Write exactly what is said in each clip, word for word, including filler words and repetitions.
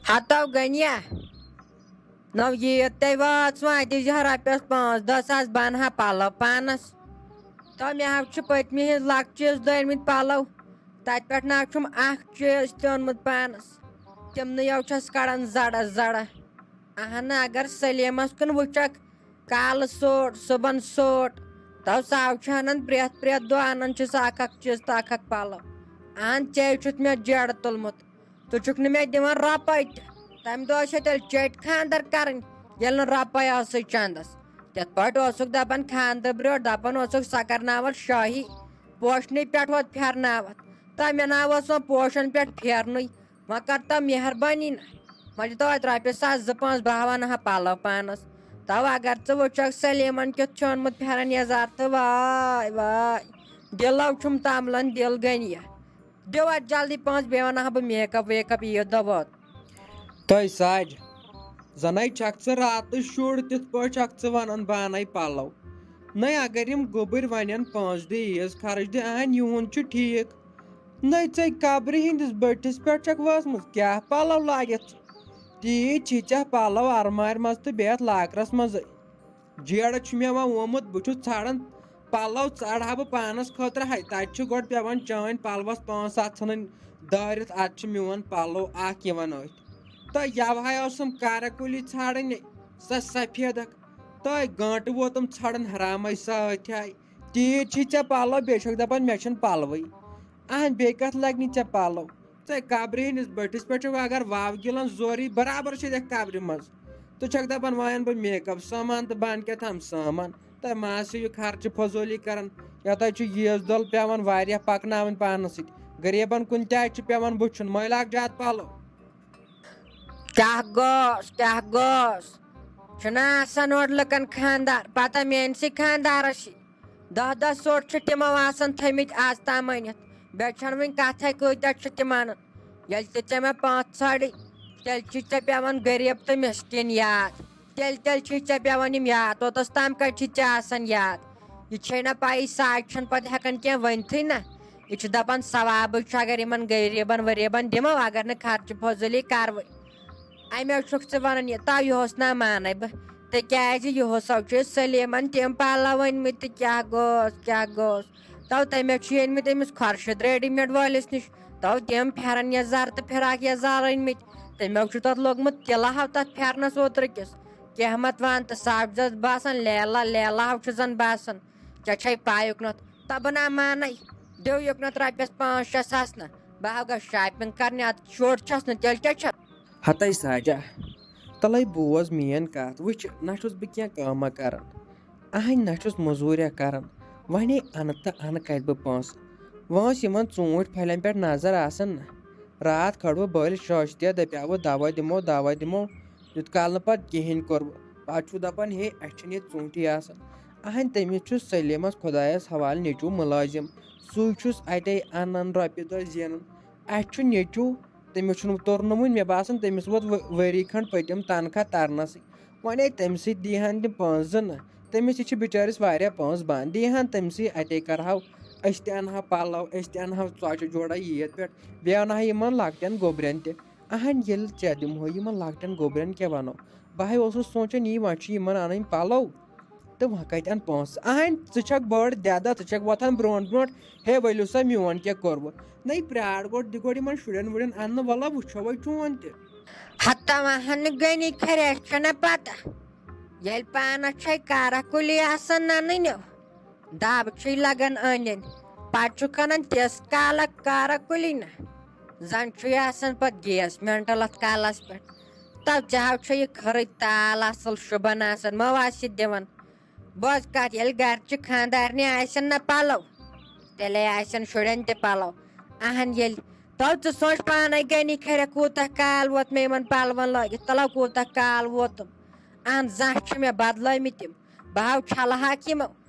ہتو گٔنیا، نو یہِ تۄہہِ وٲژ وۄنۍ، دِیٖزِ ہا رۄپیَس پانٛژھ دَہ ساس، بہٕ اَنہٕ ہا پَلو پانَس۔ تو مےٚ حظ چھِ پٔتمہِ ہِنٛدۍ لۄکچہِ عیٖذ دۄہ أنۍمٕتۍ پَلو، تَتہِ پٮ۪ٹھ نہ حظ چھُم اَکھ چیٖز تہِ اوٚنمُت پانَس۔ تِمنٕے یو چھَس کَڑان زَڑَس زَڑَ۔ اَہَن، اگر سلیٖمَس کُن وٕچھکھ، کالہٕ سوٹ، صُبحن سوٹ، تو سُہ حظ چھُ اَنان پرٛٮ۪تھ پرٛٮ۪تھ دۄہ، اَنان چھُ سُہ اَکھ اَکھ چیٖز تہٕ اَکھ اَکھ پَلو۔ اَہَن، ژےٚ چھُتھ مےٚ جیڑٕ تُلمُت۔ ژٕ چھُکھ نہٕ مےٚ دِوان رۄپَے تہِ۔ تَمہِ دۄہ ٲسۍ تیٚلہِ چیٚٹۍ خانٛدر کَرٕنۍ، ییٚلہِ نہٕ رۄپَے ٲسٕے چَندَس۔ تِتھ پٲٹھۍ اوسُکھ دَپان خانٛدرٕ برٛونٛٹھ، دَپان اوسُکھ سۄ کَرناوَتھ شٲہی، پوشنٕے پٮ۪ٹھ ووت پھیرناوَتھ۔ تہٕ مےٚ نہ اوس وۄنۍ پوشَن پٮ۪ٹھ پھیرنُے۔ وۄنۍ کَر تو مہربٲنی نہ، وۄنۍ دِتو اَتہِ رۄپیَس ساس زٕ پانٛژھ، بہٕ ہا وَنہٕ ہا پَلو پانَس۔ تو اگر ژٕ وٕچھکھ سلیٖمَن کیُتھ چھُ اوٚنمُت پھٮ۪رَن یَزار تہٕ واے واے، دِلو چھُم تَملَن دِل گٔنِیَکھ۔ دِو اَتھ جلدی پہنٛچ، بیٚیہِ وَنہٕ ہا بہٕ make up ویک اپ یہِ دۄہ ووت۔ تۄہہِ ساجہِ، زَنَے چھَکھ ژٕ راتَس شُر، تِتھ پٲٹھۍ چھَکھ ژٕ وَنان بہٕ اَنَے پَلو۔ نَے اگر یِم گوٚبٕرۍ وَنَن پانٛژھ دۄہ عیٖذ خرٕچ دِ، اَہَن یِہُنٛد چھُ ٹھیٖک۔ نَے ژَے قبرِ ہِنٛدِس بٔٹھِس پٮ۪ٹھ چھَکھ وٲژمٕژ، کیٛاہ پَلو لاگَتھ ژٕ؟ تیٖتۍ چھِ ژےٚ پَلو اَرمارِ منٛز تہٕ بیٚیہِ اَتھ لاکرَس منٛزٕے۔ جیڑٕ چھُ مےٚ وۄنۍ وومُت، بہٕ چھُس ژھانڈان پلو ژارٕ ہا بہٕ پانس خٲطرٕ۔ ہے، تتہِ چھُ گۄڈٕ پٮ۪وان چٲنۍ پلوس پانٛژھ ستھ ژھٕنٕنۍ دٲرِتھ، ادٕ چھُ میون پلو اکھ یِوان أتھۍ۔ تہٕ یوہے ٲسٕم کرٕ کُلی ژھانڈٕنۍ، سۄ سفیدک۔ تہٕ گٲنٹہٕ ووتُم ژھانڈان حرامے سۭتۍ۔ ہے، تیٖتۍ چھی ژےٚ پلو، بیٚیہِ چھکھ دپان مےٚ چھِنہٕ پلوٕے۔ اہن، بیٚیہِ کتھ لگہِ نہٕ ژےٚ پلو؟ ژےٚ قبرِ ہٕنٛدِس بٔٹھِس پٮ۪ٹھ چھُکھ اگر واو گِلان زورٕے، برابر چھِ تَتھ قبرِ منٛز۔ ژٕ چھَکھ دَپان وۄنۍ اَنہٕ بہٕ make up سامان تہٕ بہٕ اَنہٕ کیٛاہ تام سامان۔ تۄہہِ ما آسِو یہِ خرچہٕ فضوٗلی کَران؟ یَتھ حظ چھُ ییٖژ دۄل پٮ۪وان واریاہ پَکناوٕنۍ پانَس سۭتۍ۔ غریٖبَن کُنہِ تہِ اَتہِ چھُ پٮ۪وان وٕچھُن، مٔلۍ اَکھ زیادٕ پَلو۔ کیٛاہ گوٚژھ، کیٛاہ گوٚژھ؟ چھُنہ آسان اورٕ لُکَن خانٛدار، پَتہ میٛٲنۍ سٕے خانٛدارَس چھِ دَہ دَہ سوٹ چھِ تِمو آسان تھٲمٕتۍ آز تام أنِتھ۔ بیٚیہِ چھَنہٕ وٕنہِ کَتھَے کۭتیٛاہ چھِ تِم اَنان۔ ییٚلہِ تہِ ژےٚ مےٚ پانٛژھ ژھانڈٕے، تیٚلہِ چھِ ژےٚ پٮ۪وان غریٖب تہٕ مِسکیٖن یاد۔ تیٚلہِ، تیٚلہِ چھِ ژےٚ پٮ۪وان یِم یاد۔ توٚتَس تام کَتہِ چھِ ژےٚ آسان یاد؟ یہِ چھے نہ پَیی، ساے چھَنہٕ پَتہٕ ہٮ۪کان کینٛہہ ؤنتھٕے نہ۔ یہِ چھُ دَپان ثوابٕے چھُ اگر یِمَن غریٖبَن ؤریٖبَن دِمو، اگر نہٕ خرچہٕ فضوٗلی کَروٕے۔ اَمہِ حظ چھُکھ ژٕ وَنان یہِ، تَو یِہُس نہ مانَے بہٕ، تِکیٛازِ یِہُس حظ چھُ سلیٖمَن تِم پَلو أنۍمٕتۍ تہٕ کیٛاہ گوٚژھ، کیٛاہ گوٚژھ۔ تَو تٔمۍ حظ چھِ أنۍمٕتۍ أمِس خۄرشیٖد ریڈی میڈ وٲلِس نِش، تَو تِم پھٮ۪رَن یَزار تہٕ فِراک یَزار أنۍمٕتۍ۔ تٔمۍ حظ چھُ تَتھ لوٚگمُت تِلہٕ ہَو تَتھ پھٮ۪رنَس اوترٕ کِس۔ قیامت وان تہٕ سَبزَس باسان لیلا، لیلا ہَو چھُ زَن باسان۔ ژےٚ چھے پَے یُکنَتھ، تَبہٕ نہ مانَے، دِو یُکنَتھ رۄپیَس پانٛژھ شےٚ ساس نہ، بہٕ ہَو گژھٕ shopping کَرنہِ، اَتھ شُر چھَس نہٕ، تیٚلہِ کیٛاہ چھَس؟ ہتے ساجا، تلے بوز میٲنۍ کتھ۔ وٕچھ، نہ چھُس بہٕ کینٛہہ کٲمہ کران، اہنۍ نہ چھُس مٔزوٗریا کران۔ وۄنۍ اَنہٕ تہٕ اَنہٕ کتہِ بہٕ پونٛسہٕ؟ وۄنۍ ٲسۍ یِمن ژوٗنٛٹھۍ پھلٮ۪ن پٮ۪ٹھ نظر آسان نہ۔ راتھ کھٔڑ بہٕ بٔلۍ شٲشتہِ، دپیاوٕ دوا دِمو، دوا دِمو۔ یُت کال نہٕ پتہٕ کِہیٖنۍ کوٚر بہٕ۔ پتہٕ چھُ دپان، ہے، اَسہِ چھِنہٕ ییٚتہِ ژوٗنٛٹھی آسان۔ اہنۍ تٔمِس چھُ سلیمس خۄدایس حوالہٕ نیٚچوٗ مُلٲزِم۔ سُے چھُس اتے انان رۄپیہِ دہ زینان۔ اَسہِ چھُ نیٚچوٗ، تٔمِس چھُنہٕ توٚرنہٕ وُنہِ، مےٚ باسان تٔمِس ووت ؤ-، ؤری کھنٛڈ پٔتِم تنخواہ ترنَسٕے۔ وۄنۍ ہے تٔمۍ سٕے دی ہن تِم پونٛسہٕ زٕ نہٕ، تٔمِس تہِ چھِ بِچٲرِس واریاہ پونٛسہٕ بنٛد، دی ہن تٔمۍ سٕے، اَتے کرہاو، أسۍ تہِ اَنہاو پَلو، أسۍ تہِ اَنہاو ژۄچہِ جوڑا عیٖد پٮ۪ٹھ، بیٚیہِ اَنہاو یِمن لۄکٹٮ۪ن گوٚبرٮ۪ن تہِ۔ اہن، ییٚلہِ ژےٚ دِمہوے یِمن لۄکٹٮ۪ن گوٚبرٮ۪ن کیٛاہ وَنو؟ بہٕ ہے اوسُس سونٛچان، یی وۄنۍ چھِ یِمن اَنٕنۍ پَلو، تہٕ وۄنۍ کتہِ اَن پونٛسہٕ؟ اہن، ژٕ چھکھ بٔڑ دٮ۪دہ، ژٕ چھکھ وۄتھان برونٛٹھ برونٛٹھ، ہے، ؤلِو سا میون کیٛاہ کوٚروٕ؟ نَے، پرٛار گۄڈٕ، دِ گۄڈٕ یِمن شُرٮ۪ن وُرٮ۪ن اَننہٕ، وَلہ وٕچھو وۄنۍ چون تہِ۔ ہتا وہن غنی خرے چھنہ پتہ، ییٚلہِ پانس چھے کارہ کُلی آسان ننٕنیو، دب چھُے لگان أنٛدۍ أنٛدۍ، پتہٕ چھُکھ انان تِژھ کالہ کارہ کُلی نہ، زن چھُے آسان پتہٕ گیس مینٹل اتھ کالس پٮ۪ٹھ۔ تو ژےٚ ہاو چھُ یہِ خٲرٕے تال اصل شوٗبان آسان، مہ آسہِ دِوان۔ بوز کتھ، ییٚلہِ گرچہِ خانٛدارنہِ آسن نہ پلو، تیٚلے آسن شُرٮ۪ن تہِ پلو۔ اہن، ییٚلہِ تو ژٕ سونٛچ پانے، غنی خرے کوٗتاہ کال ووت مےٚ یِمن پلون لٲگِتھ، تلو کوٗتاہ کال ووتُم۔ اہن، زانٛہہ چھِ مےٚ بدلٲومٕتۍ یِم۔ بہٕ ہاو چھلہٕ ہاکھ یِم،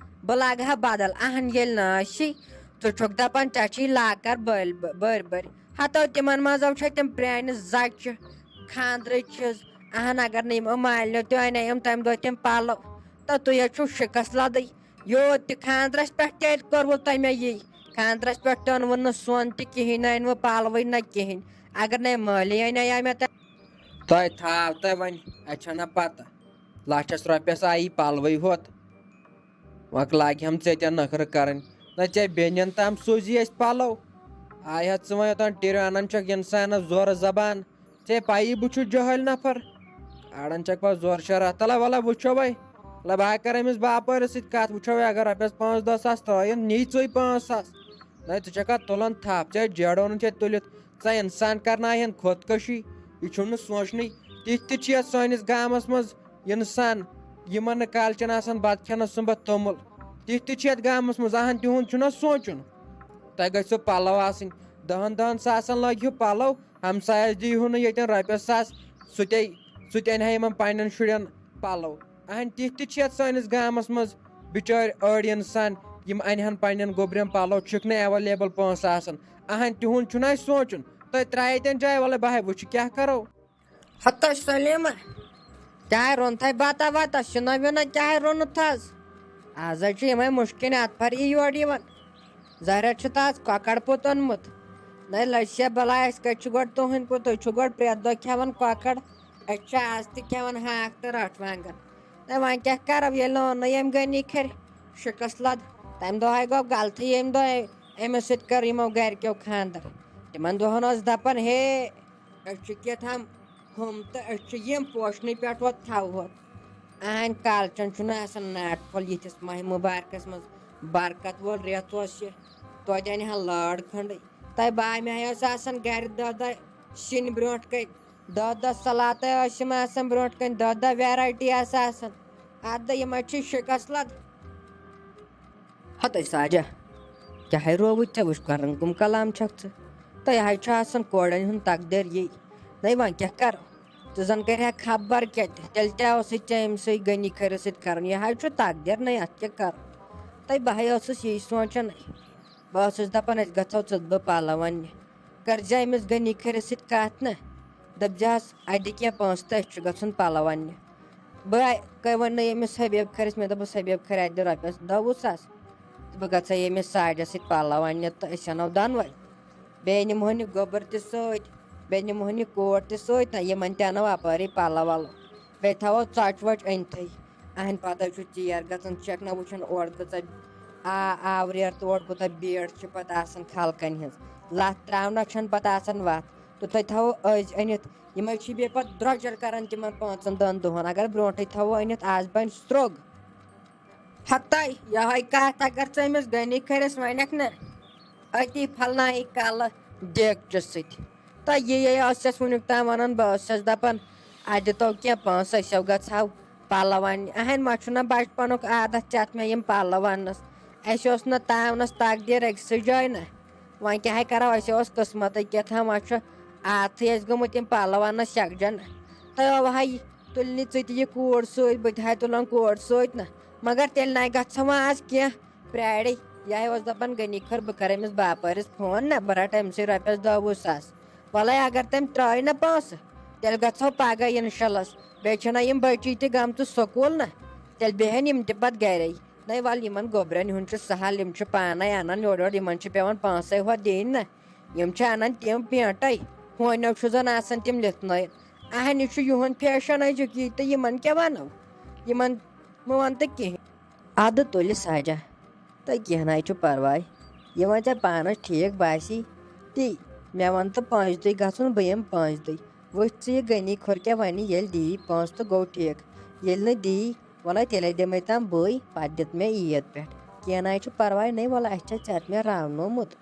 بہٕ لاگہٕ ہا بدل۔ اہن، ییٚلہِ نہٕ ٲسی، ژٕ چھُکھ دپان ژےٚ چھی لاکر بٔلۍ بٔرۍ بٔرۍ۔ ہتو تِمن منٛز چھےٚ تِم پرٛانہِ زچہِ، خانٛدرٕچ چھِس۔ اہن، اگر نہٕ یِمو مالنیو تہِ انے یِم تمہِ دۄہ تِم پلو، تہٕ تُہۍ حظ چھِو شِکس لدٕے۔ یوت تہِ خانٛدرس پٮ۪ٹھ تہِ اَتہِ کوٚروٕ تۄہہِ مےٚ یی۔ خانٛدرس پٮ۪ٹھ تہِ اوٚنوٕ نہٕ سۄن تہِ کِہیٖنۍ، نہٕ أنوٕ پلوٕے نہ کِہیٖنۍ۔ اگر نَے مٲلی اَنے مےٚ تۄہہِ۔ تۄہہِ تھاو تۄہہِ وۄنۍ، اَتہِ چھَنہ پَتہ، لَچھَس رۄپیَس آیی پَلوٕے ہوت۔ وۄنۍ لاگہِ ہَم ژےٚ تہِ نخرٕ کَرٕنۍ۔ نہ، ژےٚ بیٚنٮ۪ن تام سوٗزی اَسہِ پَلو۔ آے ہا ژٕ وۄنۍ یوٚتام ٹِرِ اَنان چھَکھ اِنسانَس زورٕ زبان۔ ژےٚ پَیی بہٕ چھُس جٲہِل نفر۔ اَڑان چھَکھ پَتہٕ زورٕ شرارت۔ تَلہ وَلہ وٕچھو وۄنۍ۔ وَلہ بہٕ ہا کَرٕ أمِس باپٲرِس سۭتۍ کَتھ، وٕچھو وۄنۍ اگر رۄپیَس پانٛژھ دَہ ساس ترٛٲیِن، نی ژٕے پانٛژھ ساس۔ نہ، ژٕ چھَکھ اَتھ تُلان تھَپھ، ژےٚ جیڑو نہٕ ژےٚ تُلِتھ۔ ژٕ اِنسان کَرناوہَن خودکٔشی۔ یہِ چھُم نہٕ سونٛچنٕے۔ تِتھۍ تہِ چھِ یَتھ سٲنِس گامَس منٛز اِنسان، یِمَن نہٕ کالچَن آسان بَتہٕ کھٮ۪نَس سُمبَتھ توٚمُل۔ تِتھۍ تہِ چھِ یَتھ گامَس منٛز، اَہَن تِہُنٛد چھُنہ سونٛچُن۔ تۄہہِ گژھِو پَلو آسٕنۍ، دَہَن دَہَن ساسَن لٲگِو پَلو، ہمسایَس دِیِو نہٕ ییٚتٮ۪ن رۄپیَس ساس، سُہ تہِ، سُہ تہِ اَنہِ ہا یِمَن پنٛنٮ۪ن شُرٮ۪ن پَلو۔ اَہَن تِتھۍ تہِ چھِ یَتھ سٲنِس گامَس منٛز بِچٲرۍ أڑۍ اِنسان، یِم اَنہِ ہَن پنٛنٮ۪ن گوٚبرٮ۪ن پَلو، چھِکھ نہٕ ایویلیبل پونٛسہٕ آسان۔ اَہَن تِہُنٛد چھُنہ اَسہِ سونٛچُن۔ تۄہہِ ترٛایے تَمہِ جایہِ، وَلہٕ بہٕ ہا وٕچھِ کیٛاہ کَرو۔ ہتو سلیمہ، کیٛاہ روٚنتھے بتہ وتہ، سِنہ وِنہ کیٛاہ روٚنُتھ آز؟ آز حظ چھِ یِمے مُشکِنۍ اتفر یی یورٕ یِوان۔ ظٲہرہ چھُ تاز کۄکر پوٚت اوٚنمُت۔ نَے لٔج سے بلاے، اَسہِ کَتہِ چھُ گۄڈٕ تُہٕنٛدۍ پوٚت؟ تُہۍ چھِو گۄڈٕ پرٛٮ۪تھ دۄہ کھٮ۪وان کۄکر، أسۍ چھِ آز تہِ کھٮ۪وان ہاکھ تہٕ رٹھ وانگن۔ نَے وۄنۍ کیٛاہ کرو، ییٚلہِ نہٕ اوٚنُے أمۍ غنی کھرِ شِکس لد۔ تَمہِ دۄہ ہاے گوٚو غلطٕے، ییٚمہِ دۄہ أمِس سۭتۍ کٔر یِمو گرِکیو خانٛدر۔ تِمن دۄہن اوس دپان، ہے، أسۍ چھِ کیٛاہ تام ہُم تہٕ أسۍ چھِ یِم پوشنہٕ پٮ۪ٹھ وۄتھ تھاوہوتھ۔ اہنٛدِ کالچن چھُنہٕ آسان ناٹہٕ پھوٚل یِتھِس ماہِ مُبارکس منٛز۔ برکت وول رٮ۪تھ اوس یہِ، توتہِ انہِ ہا لٲر کھنٛڈٕے۔ تۄہہِ بامہِ ہا ٲس آسان گرِ دہ دہ سِنۍ برٛونٛٹھ کَنہِ، دہ دہ سلاتہٕ ٲسۍ یِم آسان برٛونٛٹھ کَنہِ، دہ دہ ویرایٹی آسہٕ آسان۔ اتھ دۄہ یِم حظ چھِ شِکس لد۔ ہتے ساجہ، کیٛاہ ہے رووُے ژےٚ؟ وٕچھ کران کٕم کلام چھکھ ژٕ؟ تہٕ یہِ حظ چھُ آسان کورٮ۪ن ہُنٛد تقدیر یی۔ نَے وۄنۍ کیٛاہ کرو؟ ژٕ زن کرِ ہا خبر کیٛاہ تہِ، تیٚلہِ تہِ اوسُے ژےٚ أمۍ سٕے غنی کھرِ سۭتۍ کرُن۔ یہِ حظ چھُ تقدیر، نَے اتھ کیٛاہ کرو؟ تہٕ بہٕ ہے ٲسٕس یی سونٛچان۔ بہٕ ٲسٕس دپان أسۍ گژھو ژٕ تہٕ بہٕ پلو اننہِ۔ کٔرزِ أمِس غنی کھرِ سۭتۍ کتھ نہ، دپزِہس اتہِ دِ کینٛہہ پونٛسہٕ تہٕ أسۍ چھُ گژھُن پلو اننہِ۔ بہٕ کٔر وۄنۍ نہٕ ییٚمِس حبیب کھرِس، مےٚ دوٚپُس، حبیب کھرِ، اتہِ دِ رۄپیس دہ وُہ ساس تہٕ بہٕ گژھٕ ییٚمِس ساجس سۭتۍ پلو اننہِ تہٕ أسۍ انو دۄنوے۔ بیٚیہِ نِمہون یہِ گوٚبُر تہِ سۭتۍ، بیٚیہِ نِمہون یہِ کوٹ تہِ سۭتۍ، نہ یِمن تہِ انو اپٲری پلو ولو، بیٚیہِ تھاوو ژۄچہِ وۄچہِ أنتھٕے۔ اہنٛدِ پتہٕ حظ چھُ ژیر گژھان، چھکھ نہ وٕچھان اورٕ کۭژاہ آ آوریر تہٕ اورٕ کوٗتاہ بیٖڑ چھِ پتہٕ آسان خلقن ہٕنٛز۔ لتھ تراونس چھنہٕ پتہٕ آسان وتھ۔ تہٕ تۄہہِ تھاوو أزۍ أنِتھ، یِم حظ چھِ بیٚیہِ پتہٕ درۄجر کران تِمن پانٛژن دۄن دۄہن۔ اگر برونٹھٕے تھاوو أنِتھ، آز بنہِ سرٛوگ۔ ہتاے، یہے کتھ اگر ژٕ أمِس غنی کھرِس ونکھ نہ، أتی پھلناوِ کلہٕ دیگچہِ سۭتۍ۔ تہٕ یہِ یے ٲسس وُنیُک تام ونان، بہٕ ٲسس دپان، اتہِ دِتو کینٛہہ پونٛسہٕ، أسۍ ہو گژھو پلو اننہِ۔ اہنٛدِ ما چھُنہ بچپنُک عادت ژےٚ اتھ مےٚ یِم پلو اننس؟ اسہِ اوس نہٕ تاونس تقدیر أکسٕے جایہِ نہ۔ وۄنۍ کیٛاہ ہے کرو، اسہِ اوس قٕسمتٕے کیٛاہ تام، وۄنۍ چھُ عادتھٕے اسہِ گوٚمُت یِم پلو اننس یکجا نہ۔ تہٕ اوہے، تُلنہِ ژٕ تہِ یہِ کوٗر سۭتۍ، بہٕ تہِ ہاے تُلن کوٹ سۭتۍ نہ۔ مگر تیٚلہِ نَے گژھو وۄنۍ آز کینٛہہ۔ پرٛارے، یہِ ہاے اوس دَپان، غنی کھٔر، بہٕ کَرٕ أمِس باپٲرِس فون نہ، بہٕ رَٹہٕ أمۍ سٕے رۄپیَس دَہ وُہ ساس۔ وَلَے اگر تٔمۍ ترٛٲے نہ پونٛسہٕ، تیٚلہِ گژھو پَگاہ اِنشاء اللہ۔ بیٚیہِ چھِنہ یِم بٔچی تہِ گٔمژٕ سکوٗل نہ، تیٚلہِ بیٚہن یِم تہِ پَتہٕ گَرے۔ نَے وَلہٕ، یِمَن گوٚبرٮ۪ن ہُنٛد چھُ سہل، یِم چھِ پانَے اَنان یورٕ یورٕ، یِمَن چھِ پٮ۪وان پونٛسَے ہوت دِنۍ نہ۔ یِم چھِ اَنان تِم پینٛٹَے، ہونیو چھُ زَن آسان تِم لِتھنٲیِتھ۔ اَہَن، یہِ چھُ یِہُنٛد فیشَن أزیُک یی تہٕ یِمَن کیٛاہ وَنو؟ یِمَن مہٕ وَن تہٕ کِہیٖنۍ۔ اَدٕ تُلہِ سَجا۔ تہٕ کینٛہہ نَے چھُ پَرواے۔ یہِ وۄنۍ ژےٚ پانَس ٹھیٖک باسی، تی۔ مےٚ وَن تہٕ پانٛژِ دُہۍ گژھُن، بہٕ یِمہٕ پانٛژِ دُہۍ۔ وٕچھ ژٕ یہِ غنی کھوٚر کیٛاہ وَنہِ، ییٚلہِ دِیی پونٛسہٕ تہٕ گوٚو ٹھیٖک۔ ییٚلہِ نہٕ دِیی، وَلَے تیٚلے دِمَے تام بٕے، پَتہٕ دِتھ مےٚ عیٖد پٮ۪ٹھ۔ کینٛہہ نَے چھُ پَرواے، نَے وَلہٕ اَسہِ چھےٚ ژےٚ مےٚ راونومُت۔